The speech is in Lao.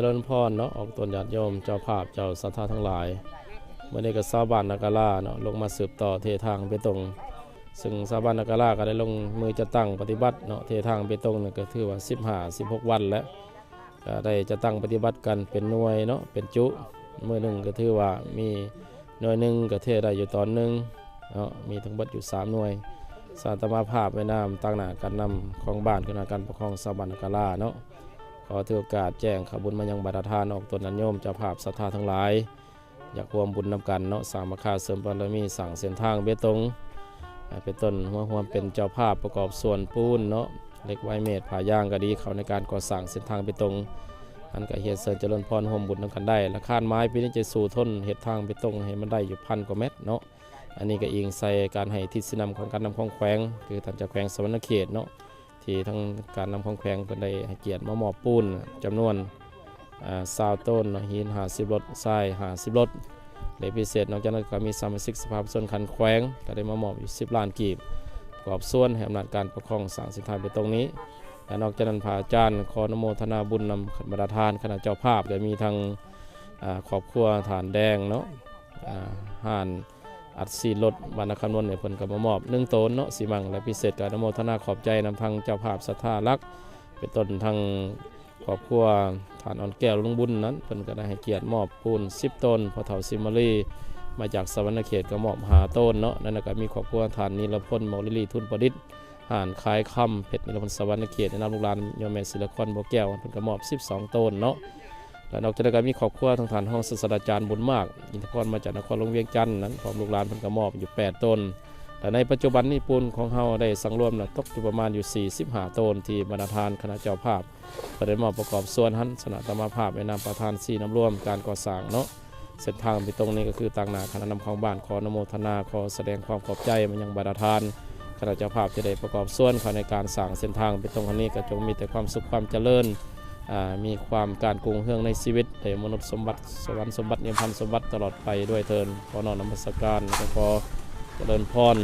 ຈະເລີນພອນເນາະ ອອກຕົນຍາດໂຍມ ເຈົ້າພາບ ເຈົ້າສັດທາທັງຫຼາຍ. ມື້ນີ້ກໍຊາວບ້ານນາກາລາເນາະ ລົງມາສືບຕໍ່ເທທາງເບຕົງ ຊຶ່ງຊາວບ້ານນາກາລາກໍໄດ້ລົງມືຈັດຕັ້ງປະຕິບັດເນາະ ເທທາງເບຕົງນີ້ກໍຖືວ່າສິບຫ້າ ສິບຫົກວັນແລ້ວ ກໍໄດ້ຈັດຕັ້ງປະຕິບັດກັນເປັນໜ່ວຍເນາະ ເປັນຈຸ. ມື້ໜຶ່ງກໍຖືວ່າມີໜ່ວຍໜຶ່ງກໍເທໄດ້ຢູ່ຕອນໜຶ່ງເນາະ ມີທັງເບິດຢູ່ສາມໜ່ວຍ. ສະອາດຕະມາພາບໃນນາມຕາງໜ້າການນຳຂອງບ້ານ ຄະນະການປົກຄອງຊາວບ້ານນາກາລາເນາະ ຂໍຖືໂອກາດແຈ້ງຂ່າວບຸນມາຍັງບັນດາທ່ານອອກຕົນຍາດໂຍມ ເຈົ້າພາບສັດທາທັງຫຼາຍ ຢາກຮ່ວມບຸນນຳກັນເນາະ ສ້າງມາຄາເສີມບາລະມີ ສ້າງເສັ້ນທາງເບຕົງ ໃຫ້ເປັນຕົ້ນ ຮ່ວມ ຮ່ວມເປັນເຈົ້າພາບປະກອບສ່ວນປູນເນາະ ເຫຼັກໄວເມດ ຜ້າຢາງກໍດີ ເຂົ້າໃນການກໍ່ສ້າງເສັ້ນທາງເບຕົງ. ອັນກໍຮຽນເຊີນຈະເລີນພອນ ຮ່ວມບຸນນຳກັນໄດ້ ແລະ ຄາດໝາຍປີນີ້ຈະສູ້ທົນເຮັດທາງເບຕົງໃຫ້ມັນໄດ້ຢູ່ພັນກວ່າແມັດເນາະ. ອັນນີ້ກໍອີງໃສ່ການໃຫ້ທິດຊີ້ນຳຂອງການນຳຂອງແຂວງ ຄືທ່ານເຈົ້າແຂວງສະຫວັນນະເຂດເນາະ ທີ່ທາງການນຳຂອງແຂວງເພິ່ນໄດ້ໃຫ້ກຽດມາມອບປູນຈຳນວນ ອ່າ ຊາວໂຕນເນາະ ຫີນຫ້າສິບລົດ ຊາຍຫ້າສິບລົດ ແລະ ພິເສດນອກຈາກນັ້ນກໍມີສະມາຊິກສະພາປະຊາຊົນຂັ້ນແຂວງ ກໍໄດ້ມາມອບຢູ່ສິບລ້ານກີບ ປະກອບສ່ວນໃຫ້ອຳນາດການປົກຄອງສ້າງເສັ້ນທາງເບຕົງນີ້. ແລະ ນອກຈາກນັ້ນ ພະອາຈານຂໍອະນຸໂມທະນາບຸນນຳບັນດາທ່ານຄະນະເຈົ້າພາບ ກໍມີທັງ ອ່າ ຄອບຄົວທ່ານແດງເນາະ ອ່າ ຮ້ານອັດສີລົດ ບ້ານນາຄຳນວນນີ້ ເພິ່ນກໍມາມອບໜຶ່ງໂຕນເນາະ ສີມັງ ແລະ ພິເສດກໍອະນຸໂມທະນາຂອບໃຈນຳທາງເຈົ້າພາບສັດທາຫຼັກ ເປັນຕົ້ນທັງຄອບຄົວທ່ານອ່ອນແກ້ວ ລຸງບຸນນັ້ນ ເພິ່ນກໍໄດ້ໃຫ້ກຽດມອບປູນສິບໂຕນ ພໍ່ເຖົ້າສີມາລີ ມາຈາກສະຫວັນນະເຂດກໍມອບຫ້າໂຕນເນາະ. ນັ້ນກໍມີຄອບຄົວທ່ານນີລະພົນ ໝໍລິລີ ທຸນປະດິດ ຮ້ານຂາຍຄຳ ເພັດນິລະພົນ ສະຫວັນນະເຂດ ໃນນາມລູກຫຼານໂຍມແມ່ສີລະຄອນ ບົວແກ້ວ ເພິ່ນກໍມອບສິບສອງໂຕນເນາະ. ແລະ ນອກຈາກນັ້ນກໍມີຄອບຄົວທາງທ່ານຮອງສາດສະດາຈານ ບຸນມາກ ອິນທະພອນ ມາຈາກນະຄອນຫຼວງວຽງຈັນນັ້ນ ພ້ອມລູກຫຼານເພິ່ນກໍມອບຢູ່ແປດໂຕນ. ແລະ ໃນປັດຈຸບັນນີ້ ປູນຂອງເຮົາໄດ້ສັງລວມນະ ຕົກຢູ່ປະມານຢູ່ສີ່ສິບຫ້າໂຕນ ທີ່ບັນດາທ່ານຄະນະເຈົ້າພາບ ກໍໄດ້ມອບປະກອບສ່ວນຫັ້ນ. ສະອາດຕະມາພາບໃນນາມປະທານຊີ້ນຳລວມການກໍ່ສ້າງເນາະ ເສັ້ນທາງເບຕົງນີ້ ກໍຄືຕາງໜ້າຄະນະນຳຂອງບ້ານ ຂໍອະນຸໂມທະນາ ຂໍສະແດງຄວາມຂອບໃຈມາຍັງບັນດາທ່ານຄະນະເຈົ້າພາບ ທີ່ໄດ້ປະກອບສ່ວນເຂົ້າໃນການສ້າງເສັ້ນທາງເບຕົງອັນນີ້. ກໍຈົ່ງມີແຕ່ຄວາມສຸກຄວາມຈະເລີນ ອ່າ ມີຄວາມການຮຸ່ງເຮືອງໃນຊີວິດ ໄດ້ມະນຸດສົມບັດ ສະຫວັນສົມບັດ ນິບພານສົມບັດຕະຫຼອດໄປດ້ວຍເທີ້ນ. ຂໍນ້ອມນະມັດສະການ ແລະ ກໍຂໍຈະເລີນພອນ.